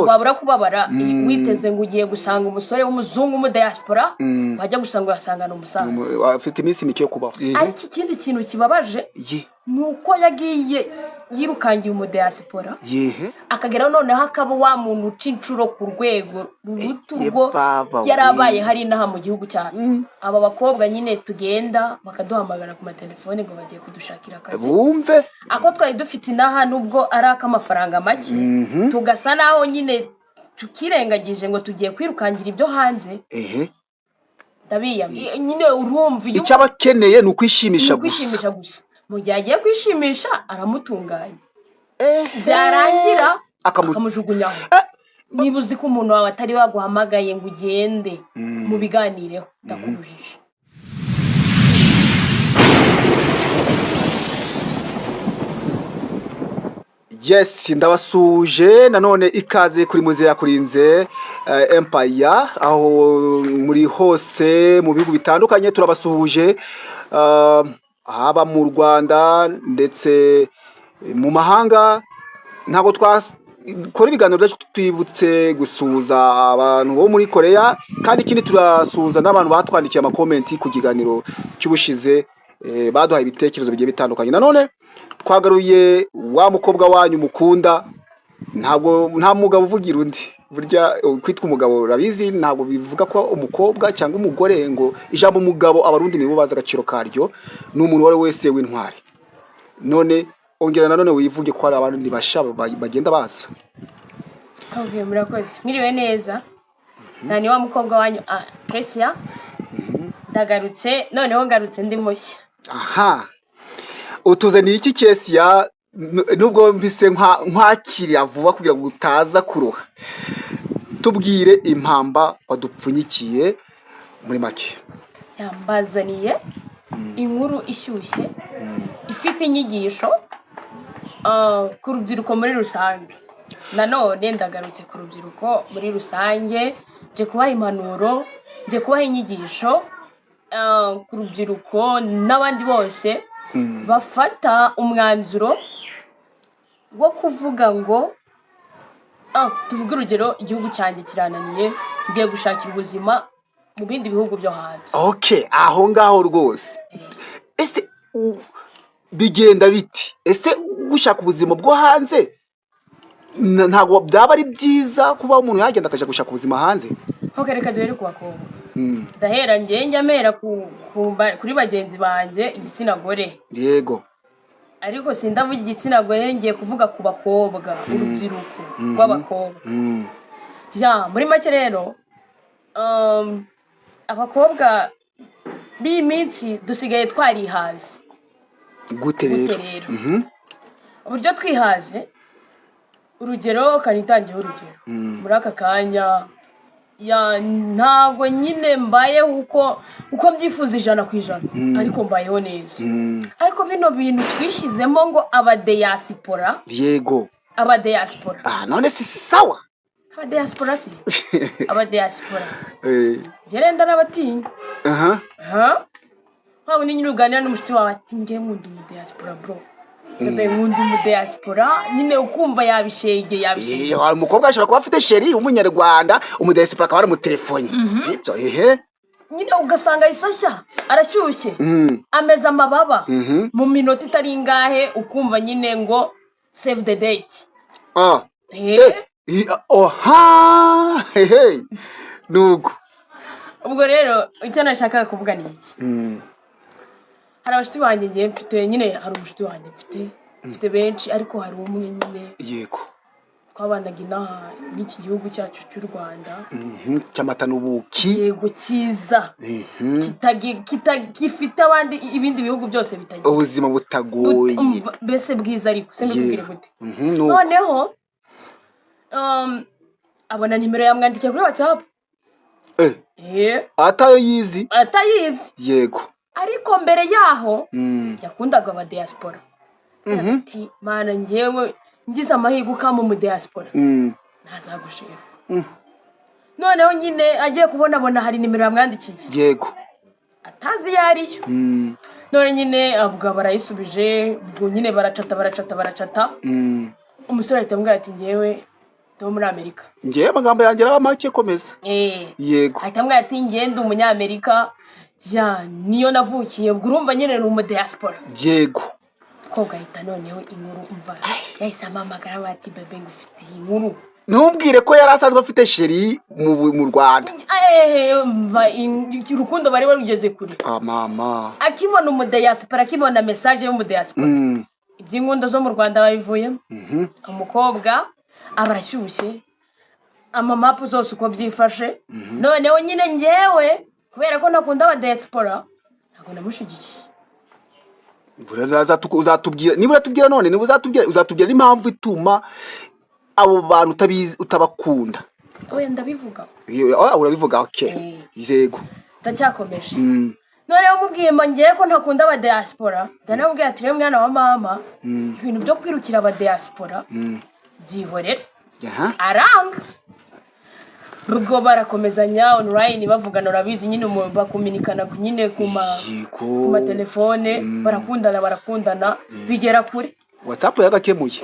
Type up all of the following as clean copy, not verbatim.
Ntabwo Rwose. wabura kubabara witeze ngo ugiye gusanga umusore w'umuzungu w'umudiyasipora, wajya gusanga uyasanga ni umusaza. Afite iminsi mike yo kubaho. Ariko ikindi kintu kibabaje ni uko yagiye yirukangiye umudiyasipora, akageraho noneho akaba wa muntu uca inshuro ku rwego ruruta urwo Baba yari abaye we. hari inaha mu gihugu cyacu. Aba bakobwa nyine tugenda bakaduhamagara ku matelefone ngo bagiye kudushakira akazi, Bumve. ako twari dufite inaha nubwo ari ak'amafaranga make, tugasa naho nyine tukirengagije ngo tugiye kwirukangira ibyo hanze. Ndabiyamye nyine, urumva iyo Icyo aba akeneye ni ukwishimisha ni gusa. ukwishimisha gusa. Mu gihe agiye kwishimisha aramutunganya, byarangira akamujugunyaho. Niba uzi ko umuntu wawe atari waguhamagaye ngo ugende mubiganireho, ndakubujije. Yes, ndabasuje nanone, ikaze kuri Muzehe Yakurinze Empire, aho muri hose mu bihugu bitandukanye turabasuhuje, haba mu Rwanda ndetse mu mahanga. Ntabwo twakora ibiganiro byacu twibutse gusuhuza abantu bo muri Korea, kandi ikindi turasuhuza n'abantu batwandikiye amakomenti ku kiganiro cy'ubushize, baduhaye ibitekerezo bigiye bitandukanye. Nanone twagaruye wa mukobwa wanyu mukunda. Ntabwo nta mugabo uvugira undi. Burya kwitwa umugabo, urabizi, ntabwo bivuga ko umukobwa cyangwa umugore, ngo ijambo umugabo Abarundi nibo bazi agaciro karyo, ni umuntu uwo ari we wese w'intwari. None ongera nanone wivuge ko hari abandi basha bagenda baza. Okay, murakoze, mwiriwe neza. Nta ni wa mukobwa wanyu Kesia, ndagarutse noneho, ngarutse ndi mushya. Aha utuzaniye iki, Kesia? Nubwo mbise nkwakirira vuba kugira ngo utaza kuruha, tubwire impamba wadupfunyikiye muri make. Yambazaniye inkuru ishyushye ifite inyigisho ku rubyiruko muri rusange. Nanone ndagarutse ku rubyiruko muri rusange, nje kubaha impanuro, nje kubaha inyigisho ku rubyiruko n'abandi bose bafata umwanzuro wo kuvuga ngo tuvuge urugero, igihugu cyanjye kirananiye, ngiye gushakira ubuzima mu bindi bihugu byo hanze. Okay, aho ngaho rwose. Ese bigenda biti? Ese gushaka ubuzima bwo hanze ntabwo byaba ari byiza kuba umuntu yagenda akajya gushaka ubuzima hanze? Ok, reka duhere ku bakobwa. Ndahera njye, njya mpera kuri bagenzi banjye igitsina gore. Ariko sindavuga igitsina gore, ngiye kuvuga ku bakobwa, urubyiruko rw'abakobwa. Ya, muri make rero, abakobwa b'iyi minsi dusigaye twarihaze. Gute Gute? rero? Rero uburyo twihaze, urugero kanitangiyeho urugero, muri aka kanya ya ntabwo nyine mbayeho uko mbyifuza 100%, ariko mbayeho neza. Ariko bino bintu twishyizemo ngo abadeyasipora, abadeyasipora. Ah, none si sawa? Abadeyasipora, si abadeyasipora, gerenda n'abatinya. Ha, waba nyine uganira n'umushuti wawe ati: "Nge nkunda umudeyasipora, bro, bébé, nkunda umudeyasipora." Nyine ukumva yabishegeye, yabishegeye. Iyo, umukobwa ashobora kuba afite chéri w'umunyarwanda, umudiyasipora akaba aramutelefone, sibyo? Ehe. Nyine ugasanga isashya arashyushye, ameze amababa. Mu minota itari ingahe ukumva nyine ngo "save the date". Oha, hehe, nuko. Ubwo rero icyo nashakaga kuvuga ni iki? Hari abashuti banjye ngiye mfite nyine, hari umushuti wanjye mfite benshi, ariko hari umwe nyine twabanaga inaha n'iki gihugu cyacu cy'u Rwanda. Cy'amata n'ubuki. Yego, cyiza, gifite abandi ibindi bihugu byose bitagira. Ubuzima butagoye. Umva, mbese bwiza, ariko se mbikubwire gute? Nuko. Noneho abona nimero yamwandikiye kuri WhatsApp. Atayo yizi. Atayizi. Ariko mbere yaho yakundaga aba diaspora. Ati: "Mana, njyewe ngize amahirwe ukamba mu diaspora, ntazagushima." Noneho nyine agiye kubonabona hari nimero yamwandikiye atazi iyo ariyo. None nyine ubwo barayisubije, ubwo nyine baracata, baracata, baracata. Umusore ahita amubwira ati: "Ngewe Ndi uwo muri Amerika. Ngewe amagambo yanjye araba make, komeza. Yego. Ahita ambwira ati: "Ngende umunyamerika ya niyo navukiye." Ubwo urumva nyine ni umudiaspora. Umukobwa ahita noneho inkuru, umva, yahise ampamagara ati: "Bébé, ngufitiye inkuru." Ntumbwire ko yari asanzwe afite chéri mu Rwanda. Umva, urukundo bari barugeze kure. Ah, mama. Akibona umudiaspora, akibona message y'umudiaspora, iby'inkundo zo mu Rwanda babivuyemo. Umukobwa aba arashyushye, amamapu zose uko byifashe. Noneho nyine ngewe kubera ko ntakunda abadiaspora, ntabwo namushyigikiye. Buriya uzatubwira niba uratubwira none, niba uzatubwira, uzatubwira n'impamvu ituma abo bantu utabizi utabakunda. Oya, ndabivuga. Ah, urabivuga, okay. Yego. Ndacyakomeje. Noneho mubwiye ngo ngewe ko ntakunda abadiaspora, ndanamubwira ati: "Rero mwana wa mama, ibintu byo kwirukira abadiaspora byihorere." Aranga. Ubwo barakomezanya online bavugana, urabizi nyine bakominikana nyine ku matelefone. Barakundana, barakundana, bigera kure. WhatsApp yaragakemuye.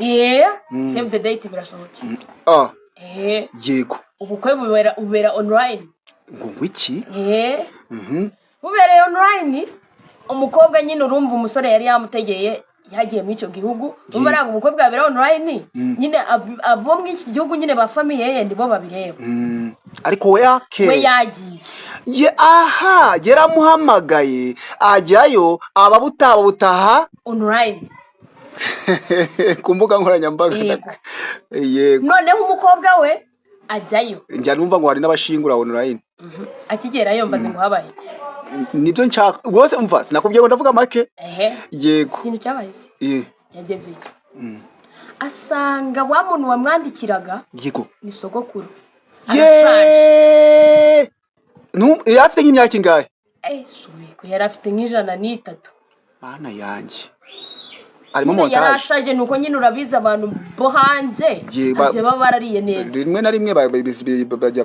Save the date birasohotse. Ah. Yego. Ubukwe bubera online. Ngo iki? Bubereye online. Umukobwa nyine, urumva, umusore yari yamutegeye, yagiye muri icyo gihugu. Urumva ntabwo ubukwe bwabera online. Nyine abo muri iki gihugu nyine ba famille ye nibo babireba. Ariko we ake We yagiye. Ye, aha yaramuhamagaye ajyayo, ababutaba butaha online. Ku mbuga nkoranyambaga. Yego. Yego. Noneho umukobwa we ajyayo. Njya numva ngo hari n'abashingura online. Akigerayo, mbaze ngo habaye iki? Nibyo nshaka rwose. Umva, sinakubwiye ngo ndavuga make. Ehe. Yego. Ikintu cyabaye se, yagezeyo, asanga wa muntu wamwandikiraga ni sogokuru, arashaje. Ye, yari afite nk'imyaka ingahe? Suwe ko yari afite nk'103. Mana yanjye, harimo Nyine yari montage. ashaje, nuko nyine urabizi abantu bo hanze Ye, bagiye baba barariye neza. Rimwe na rimwe bajya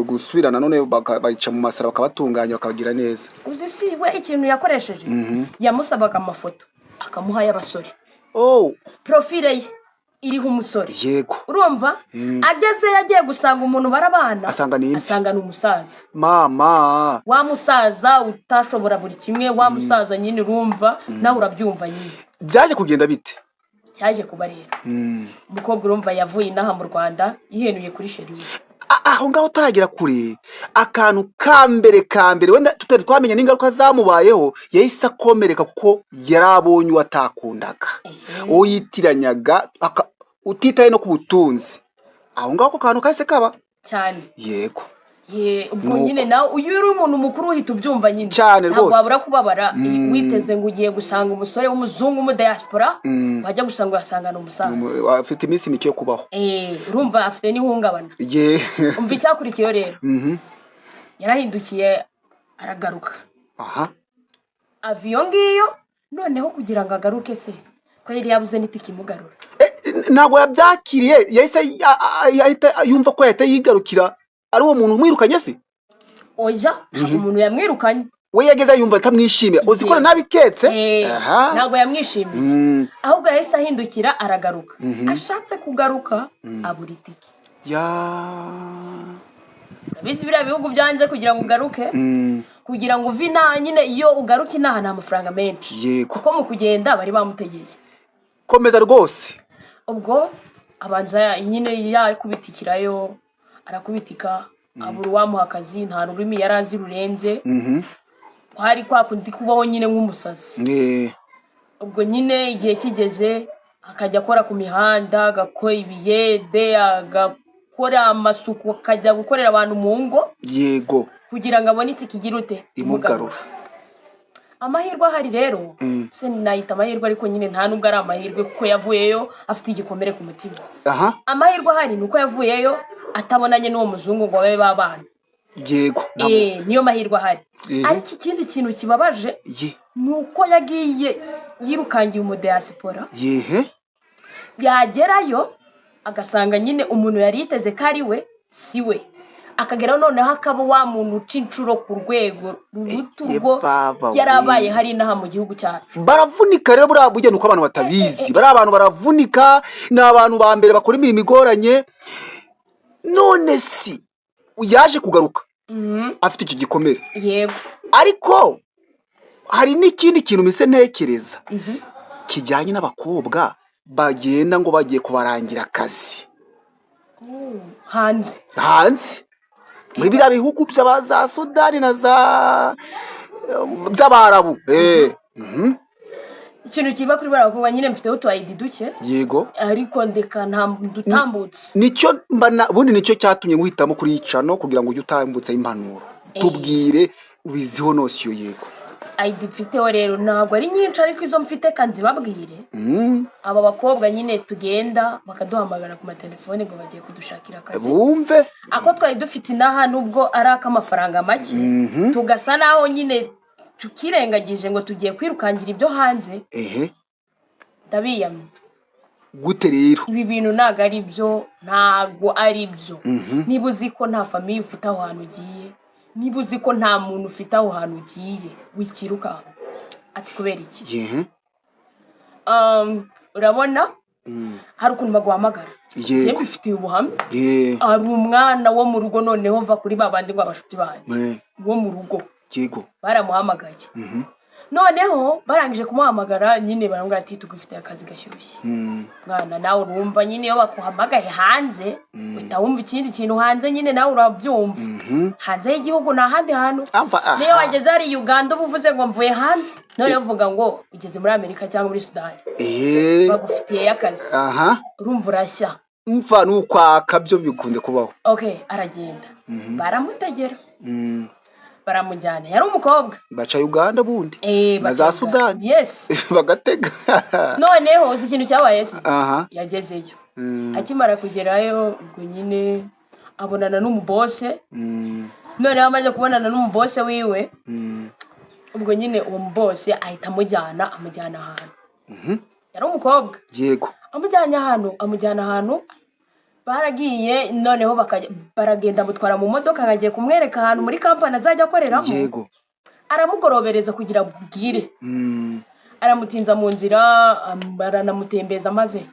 gusubirana none bayica mu masara, bakabatunganya, bakabagira neza. Uzi si we ikintu yakoresheje? Yamusabaga amafoto, akamuha y'abasore. Oh. Profile ye iriho umusore. Urumva, agezeyo agiye gusanga umuntu barabana, asanga ni imvi. Asanga ni umusaza. Mama. Wa musaza utashobora buri kimwe, wa musaza nyine, urumva nawe urabyumva nyine. Byaje kugenda bite? Cyaje kuba rero, umukobwa urumva yavuye inaha mu Rwanda yihenuye kuri chéri we. Aho ngaho utaragera kure, akantu ka mbere ka mbere wenda tutari twamenya n'ingaruka zamubayeho, yahise akomereka kuko yari abonye uwo atakundaga, uwo yitiranyaga, utitaye no ku butunzi. Aho ngaho ako kantu kahise kaba. Cyane. Yego. Ye, ubwo Nuko. nyine nawe iyo uri umuntu mukuru uhita ubyumva nyine. Cyane Ntabwo rwose. wabura kubabara, witeze ngo ugiye gusanga umusore w'umuzungu w'umudiaspora, wajya gusanga ugasanga ni umusaza. Afite iminsi mike yo kubaho. Urumva afite n'ihungabana. Umva icyakurikiyeho rero. Yarahindukiye aragaruka. Ava iyo ngiyo, noneho kugira ngo agaruke se ko yari yabuze n'itike imugarura? Ntabwo yabyakiriye, yahise yahita yumva ko yahita yigarukira ari uwo muntu umwirukanye se? Oya, ntabwo umuntu yamwirukanye. We yageze yumva atamwishimira, uzi ko nabiketse. Ntabwo yamwishimiye. Ahubwo yahise ahindukira aragaruka. Ashatse kugaruka, abura itike. Urabizi biriya bihugu byanze kugira ngo ugaruke, kugira ngo uve inaha nyine, iyo ugaruka inaha ni amafaranga menshi. Kuko mu kugenda bari bamutegeye. Komeza rwose. Ubwo abanza nyine yakubitikirayo, arakubitika, abura uwamuha akazi, nta rurimi yari azi rurenze. Kwari kwa kundi kubaho nyine nk'umusazi. Ubwo nyine igihe kigeze akajya akora ku mihanda, agakora ibiyede, agakora amasuku, akajya gukorera abantu mu ngo kugira ngo abone itike igira ute? Imugarura. Amahirwe ahari rero, se nayita amahirwe, ariko nyine nta nubwo ari amahirwe kuko yavuyeyo afite igikomere ku mutima. Amahirwe ahari ni uko yavuyeyo atabonanye n'uwo muzungu ngo babe babana. Niyo mahirwe ahari. Ariko ikindi kintu kibabaje ni uko yagiye yirukangiye umudiaspora, yagerayo agasanga nyine umuntu yari yiteze ko ari we si we, akageraho noneho akaba wa muntu uca inshuro ku rwego ruruta urwo Baba yari abaye we. hari inaha mu gihugu cyacu. Baravunika rero buriya burya, ni uko abantu batabizi. Bariya abantu baravunika, ni abantu ba mbere bakora imirimo igoranye. None si yaje kugaruka afite icyo gikomere? Yego. Ariko hari n'ikindi kintu mise ntekereza kijyanye n'abakobwa bagenda ngo bagiye kubarangira akazi. Oh, hanze. Hanze muri biriya bihugu by'aba za Sudani na za by'Abarabu. Ikintu kiba kuri bariya bakobwa nyine, mfiteho utu idea duke. Ariko ndeka nta dutambutse. Nicyo mbana ubundi, nicyo cyatumye nguhitamo kuri iyi channel kugira ngo ujye utambutsa impanuro. Tubwire ubiziho notion, yego. Idea mfiteho rero ntabwo ari nyinshi, ariko izo mfite kanzibabwire. Aba bakobwa nyine tugenda bakaduhamagara ku matelefone ngo bagiye kudushakira akazi, bumve ako twari dufite inaha nubwo ari ak'amafaranga make, tugasa naho nyine tukirengagije ngo tugiye kwirukangira ibyo hanze. Ndabiyamye. Gute rero? Ibi bintu ntabwo ari byo, ntabwo ari byo. Niba uzi ko nta famille ufite aho hantu ugiye, niba uzi ko nta muntu ufite aho hantu ugiye, wikirukanka. Ati kubera iki? Urabona hari ukuntu baguhamagara. Njye mbifitiye ubuhamya. Hari umwana wo mu rugo, noneho va kuri ba bandi ngo abashuti banjye, wo mu rugo, baramuhamagaye. Noneho barangije kumuhamagara nyine, baramubwira ati tugufitiye akazi gashyushye. Mwana, nawe urumva nyine iyo bakuhamagaye hanze, uhita wumva ikindi kintu hanze nyine, nawe urabyumva. Hanze y'igihugu ni ahandi hantu. Amva aha. Niyo wageze hari Uganda uba uvuze ngo mvuye hanze, noneho uvuga ngo ugeze muri Amerika cyangwa muri Sudani, bagufitiye akazi, urumva urashya. Mva n'ukwaka byo bikunze kubaho. Okay, aragenda, baramutegera, baramujyana. Yari umukobwa. Baca Uganda bundi na za Baca Sudani. Yes. Bagatega. Noneho uzi ikintu cyabaye se? Aha. Yagezeyo, akimara kugerayo ubwo nyine abonana n'umubose. Noneho amaze kubonana n'umubose wiwe, ubwo nyine uwo mubose ahita amujyana ahantu. Yari umukobwa. Amujyanye ahantu, baragiye noneho baragenda, amutwara mu modoka, agiye kumwereka ahantu muri kampani azajya akoreramo. Aramugorobereza kugira ngo bwire. Aramutinza mu nzira, aranamutembeza maze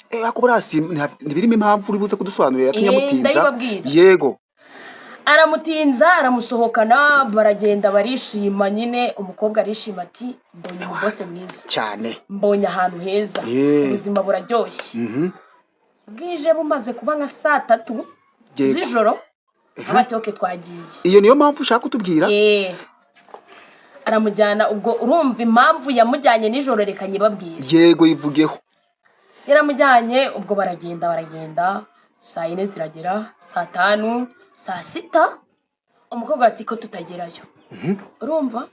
Ako buriya ntibirimo impamvu uri buze kudusobanurira yatumye amutinza? Ndayibabwira. Aramutinza, aramusohokana, baragenda, barishima nyine. Umukobwa arishima ati mbonye umubose mwiza, mbonye ahantu heza, ubuzima buraryoshye. Bwije bumaze kuba nka saa 3 z'ijoro, ati okay, twagiye. Iyo niyo mpamvu ushaka kutubwira? Aramujyana. Ubwo urumva impamvu yamujyanye nijoro, reka nyibabwire. Yego, yivugeho. Yaramujyanye, ubwo baragenda, baragenda, saa 4 ziragera, saa 5, saa 6, umukobwa ati ko tutagerayo? Urumva?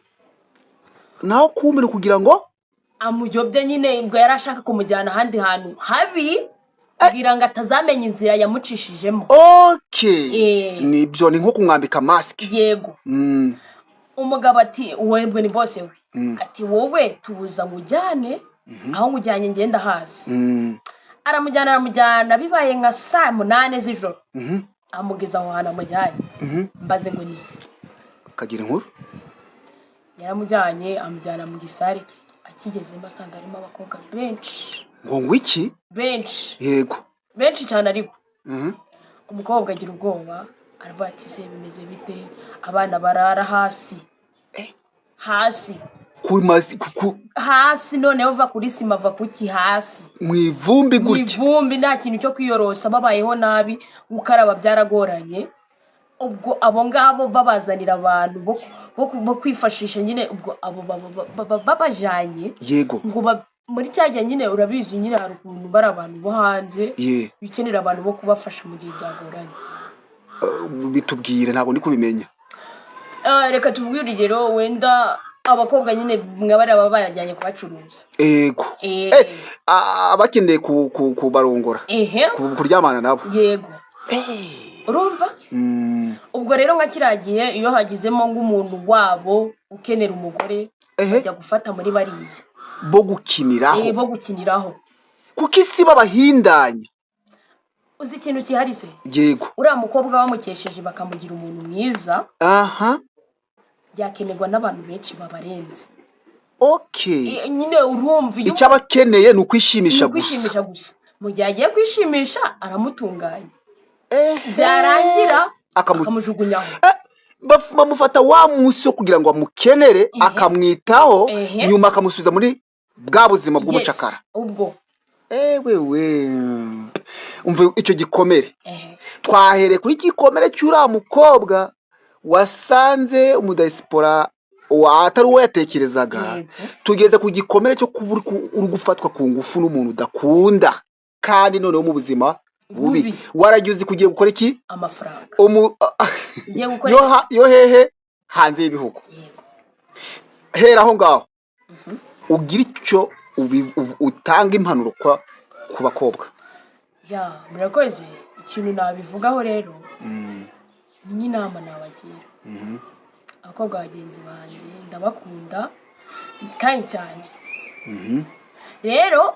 Naho kumira kugira ngo amuyobye nyine. Ubwo yari ashaka kumujyana ahandi hantu habi kugira ngo atazamenya inzira yamucishijemo. Nibyo, ni nko kumwambika masike. Yego. Umugabo ati wowe ni bose we, ati wowe tubuza ngo ujyane aho ngujyanye, ngenda hasi. Aramujyana, aramujyana, bibaye nka saa 8 z'ijoro, amugeza aho hantu amujyanye. Mbaze ngo ni Kagira inkuru. Yaramujyanye, amujyana mu gisare. Akigezemo asanga harimo abakobwa benshi. Ngo iki? Benshi. Benshi cyane ariko. Umukobwa agira ubwoba, aravuga ati se bimeze bite? Abana barara hasi hasi. Ku mazi ku Hasi. Noneho va kuri sima, va kuki, hasi. Mu ivumbi. Mu Gutya. ivumbi, nta kintu cyo kwiyorosa, babayeho nabi, gukaraba byaragoranye. Ubwo abo ngabo babazanira abantu bo kwifashisha nyine. Ubwo abo babajanye ngo muri cya gihe nyine, urabizi nyine, hari ukuntu bari abantu bo hanze bikenera abantu bo kubafasha mu gihe byagoranye. Bitubwire, ntabwo ndi kubimenya. Reka tuvuge urugero, wenda abakobwa nyine mwa bariya baba bayajyanye kubacuruza. Abakeneye kubarongora, kuryamana nabo. Yego, urumva? Ubwo rero nka kiriya gihe, iyo hagizemo nk'umuntu wabo ukenera umugore, bajya gufata muri bariya bo gukiniraho. Bo gukiniraho. Kuko isi babahindanya. Uzi ikintu kihari se? Yego. Uriya mukobwa bamukesheje bakamugira umuntu mwiza, byakenerwa n'abantu benshi babarenze. Nyine urumva iyo Icyo aba akeneye ni ukwishimisha ni gusa. ukwishimisha gusa. Mu gihe agiye kwishimisha, aramutunganya. Byarangira akamujugunyaho. Bamufata wa munsi wo kugira ngo amukenere, akamwitaho, nyuma akamusubiza muri bwa buzima bw'ubucakara. Yes, ubwo. Ewe we, umva icyo gikomere. Twahereye kuri gikomere cy'uriya mukobwa wasanze umudiaspora atari uwo yatekerezaga, tugeze ku gikomere cyo kuba uri gufatwa ku ngufu n'umuntu udakunda, kandi noneho mu buzima bubi. Bubi. Waragiye uzi ko ugiye gukora iki? Amafaranga. Ugiye gukora. Yo hehe? Hanze y'ibihugu. Hera aho ngaho, ugira icyo utanga impanuro ku bakobwa. Ya, murakoze. Ikintu nabivugaho rero ni nk'inama nabagira abakobwa bagenzi banjye, ndabakunda kandi cyane. Rero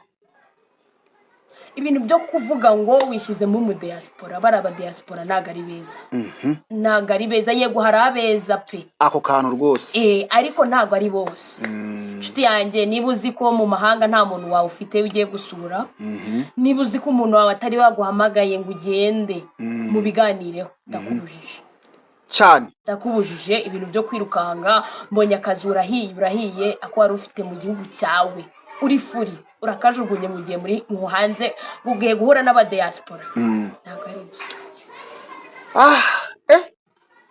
ibintu byo kuvuga ngo wishyizemo umudiaspora, bari abadiaspora ntabwo ari beza. Ntabwo ari beza. Yego, hari abeza pe. Ako kantu rwose. Ariko ntabwo ari bose. Inshuti yanjye, niba uzi ko mu mahanga nta muntu wawe ufite ugiye gusura, niba uzi ko umuntu wawe atari waguhamagaye ngo ugende, mubiganireho, ndakubujije. Cyane. Ndakubujije ibintu byo kwirukanga, mbonye akazi, urahiye, urahiye, ako wari ufite mu gihugu cyawe uri free urakajugunye mu gihe muri mu hanze ngo ugiye guhura n'abadiaspora. Ntabwo ari byo. Ah,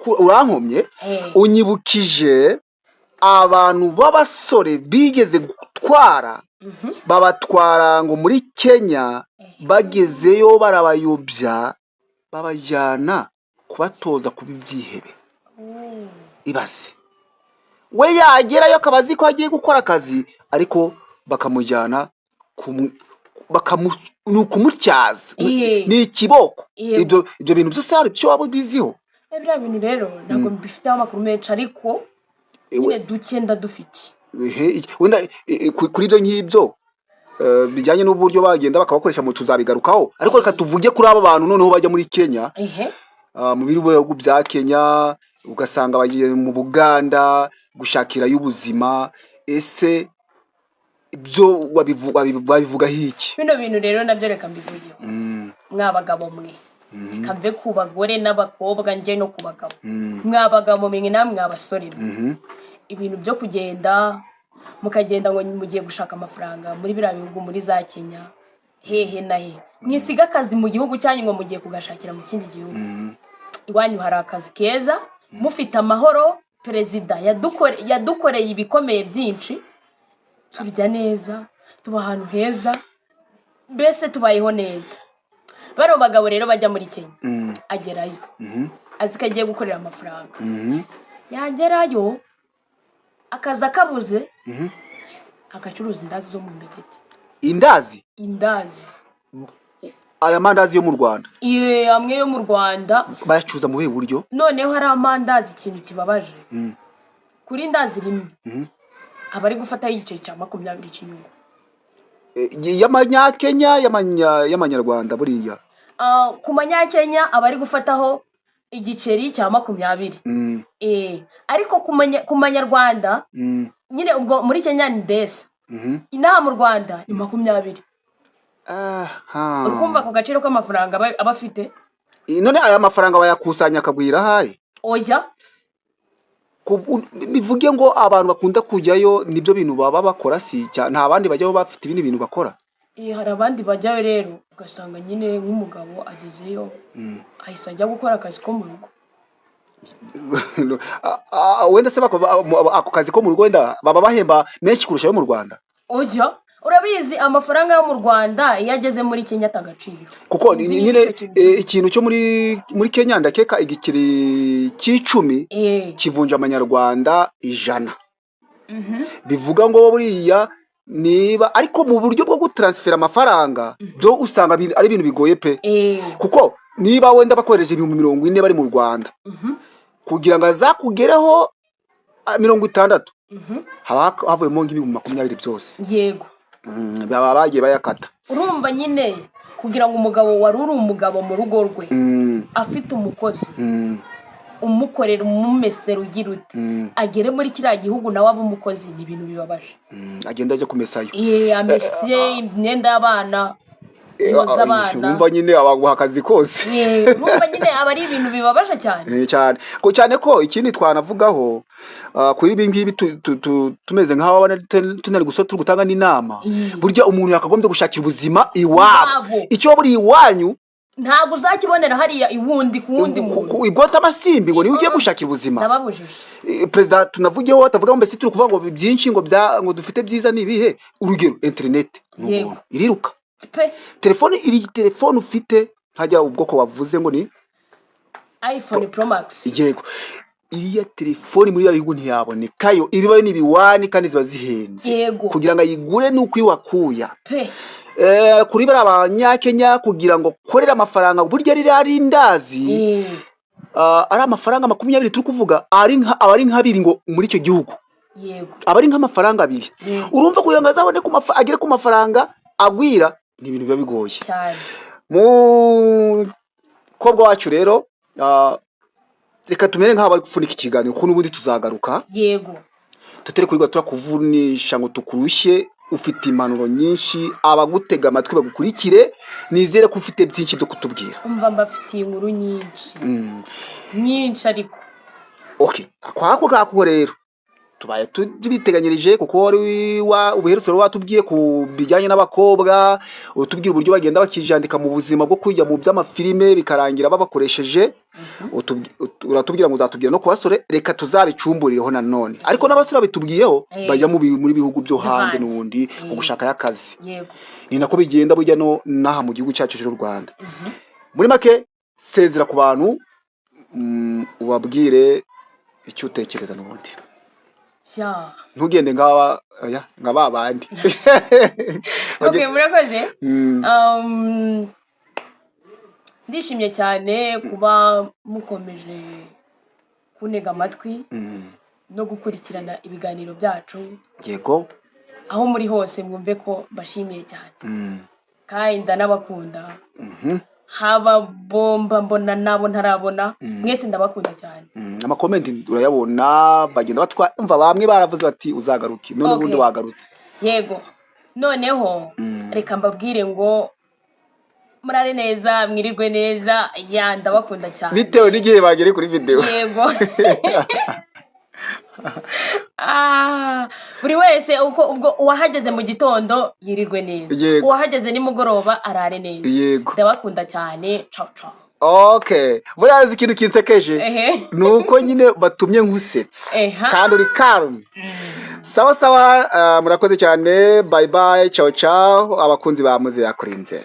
urankomye. Unyibukije abantu b'abasore bigeze gutwara, babatwara ngo muri Kenya, bagezeyo barabayobya, babajyana kubatoza kuba ibyihebe. Ibaze, we yagerayo akaba azi ko agiye gukora akazi, ariko bakamujyana ni ukumutyaza, ni ikiboko. Ibyo bintu byose hari icyo waba ubiziho? Biriya bintu rero ntabwo mbifiteho amakuru menshi, ariko nyine duke ndadufite. Wenda kuri ibyo ngibyo bijyanye n'uburyo bagenda bakabakoresha mu tuzabigarukaho, ariko reka tuvuge kuri abo bantu noneho bajya muri Kenya, mu bihugu bya Kenya, ugasanga bagiye mu Buganda gushakirayo ubuzima. Ese ibyo wabivugaho iki? Bino bintu rero nabyo reka mbivugeho. Mwa bagabo mwe, reka mve ku bagore n'abakobwa njye no ku bagabo. Mwa bagabo mwe namwe mwa basore mwe, ibintu byo kugenda, mukagenda ngo mugiye gushaka amafaranga muri biriya bihugu, muri za Kenya hehe na he, mwisiga akazi mu gihugu cyanyu ngo mugiye kugashakira mu kindi gihugu. Iwanyu hari akazi keza, mufite amahoro. Perezida yadukoreye ibikomeye byinshi, turya neza, tuba ahantu heza, mbese tubayeho neza. Bano bagabo rero bajya muri Kenya, agerayo azi ko agiye gukorera amafaranga, yagerayo akazi akabuze, agacuruza indazi zo mu mbetete. Indazi? Indazi. Aya mandazi yo mu Rwanda? Iye, amwe yo mu Rwanda. Bayacuruza mu buhe buryo? Noneho hari amandazi, ikintu kibabaje, kuri indazi rimwe aba ari gufataho igiceri cya 20 cy'inyungu. Y'amanyakenya, y'amanyarwanda buriya? Ah, ku manyakenya aba ari gufataho igiceri cya 20. Ariko ku manyarwanda, nyine ubwo muri Kenya ni desa, inaha mu Rwanda ni 20. Uri kumva ako gaciro k'amafaranga aba afite? None aya mafaranga bayakusanya akagwira ahari? Oya. Bivuge ngo abantu bakunda kujyayo nibyo bintu baba bakora, si nta bandi bajyayo bafite ibindi bintu bakora? Hari abandi bajyayo rero ugasanga nyine nk'umugabo agezeyo, ahise ajya gukora akazi ko mu rugo. Wenda se ako kazi ko mu rugo wenda baba bahemba menshi kurusha ayo mu Rwanda? Oya, urabizi amafaranga yo mu Rwanda iyo ageze muri Kenya ata agaciro. Kuko Sinzi niba nyine icyo kintu- ikintu cyo muri Kenya, ndakeka igiceri cy'icumi kivunja amanyarwanda 100. Bivuga ngo buriya niba ariko mu buryo bwo gutaransifera amafaranga, byo usanga ari ibintu bigoye pe. Kuko niba wenda bakohereje 40,000 bari mu Rwanda, kugira ngo azakugereho 60, haba havuyemo nk'20,000 byose. Baba bagiye bayakata. Urumva nyine kugira ngo umugabo wari uri umugabo mu rugo rwe, afite umukozi umukorera, umumesera, ugira ute, agere muri kiriya gihugu nawe abe umukozi, ni ibintu bibabaje. Agenda ajya kumesayo. Amese imyenda y'abana. Yoza abana. Urumva nyine abaguha akazi kose. Urumva nyine aba ari ibintu bibabaje cyane. Cyane ko, cyane ko ikindi twanavugaho, kuri ibi ngibi tumeze nk'aho abana tunari gusa turi gutanga n'inama. Burya umuntu yakagombye gushakira ubuzima iwabo. Iwabo. Icyo waba uri iwanyu ntabwo uzakibonera hariya iwundi ku wundi muntu. Ibwota amasimbi ngo niwe ugiye gushakira ubuzima. Ndababujije. Perezida, tunavugeho atavuga ngo mbese turi kuvuga ngo byinshi ngo bya ngo dufite byiza ni ibihe? Urugero, interineti ni ubuntu, iriruka. Pe. Telefone, iri telefone ufite ntajya ubwoko wavuze ngo ni iPhone Pro Max. Yego, iriya telefone muri ya bihugu ntiyabonekayo, ibibayo ni ibiwani kandi ziba zihenze. Kugira ngo ayigure ni uko iwakuya. Pe. Kuri bariya Abanyakenya, kugira ngo korere amafaranga, burya ririya rindazi ari amafaranga 20 turi kuvuga, ari nka aba ari nk'abiri ngo muri icyo gihugu. Aba ari nk'amafaranga 2. Urumva kugira ngo azabone agere ku mafaranga agwira ni ibintu biba bigoye. Cyane. Mukobwa wacu rero, reka tumere nk'aho bari gupfunika ikiganiro, kuko n'ubundi tuzagaruka. Tutari kuri turakuvunisha ngo tukurushye. Ufite impanuro nyinshi, abagutega amatwi bagukurikire, nizere ko ufite byinshi byo kutubwira. Umva, mbafitiye inkuru nyinshi, nyinshi ariko. Okay, akwako kako rero tubaye tubiteganyirije, kuko wari ubuherutse wari watubwiye ku bijyanye n'abakobwa, utubwira uburyo bagenda bakijandika mu buzima bwo kujya mu by'amafilime bikarangira babakoresheje. Uratubwira ngo uzatubwira no ku basore, reka tuzabicumburireho nanone. Ariko n'abasore babitubwiyeho bajya muri bihugu byo byo hanze hanze. N'ubundi mu gushakayo akazi. Ni nako bigenda burya no n'aha mu gihugu cyacu cy'u Rwanda. Muri make, sezera ku bantu, ubabwire icyo utekereza n'ubundi. Ntugende nk'aba, oya, nka ba bandi. Okay, murakoze. Ndishimye cyane kuba mukomeje kuntega amatwi no gukurikirana ibiganiro byacu. Aho muri hose mwumve ko mbashimiye cyane kandi ndanabakunda. Haba bomba mbona nabo ntarabona, mwese ndabakunda cyane. Amakomenti urayabona, bagenda batwa, umva, bamwe baravuze bati uzagaruke none ubundi wagarutse. Yego, noneho reka mbabwire ngo murare neza, mwirirwe neza, ya, ndabakunda cyane. Bitewe n'igihe bagere kuri videwo. Yego. Ah, buri wese uko ubwo uwahageze mu gitondo yirirwe neza, uwahageze nimugoroba arare neza. Ndabakunda cyane, ciao ciao. Okay, buriya ikintu kinsekeje ni uko nyine batumye nkusetsa kandi uri calm. Sawa sawa, murakoze cyane, bye bye, ciao ciao, abakunzi ba Muze Yakurinze.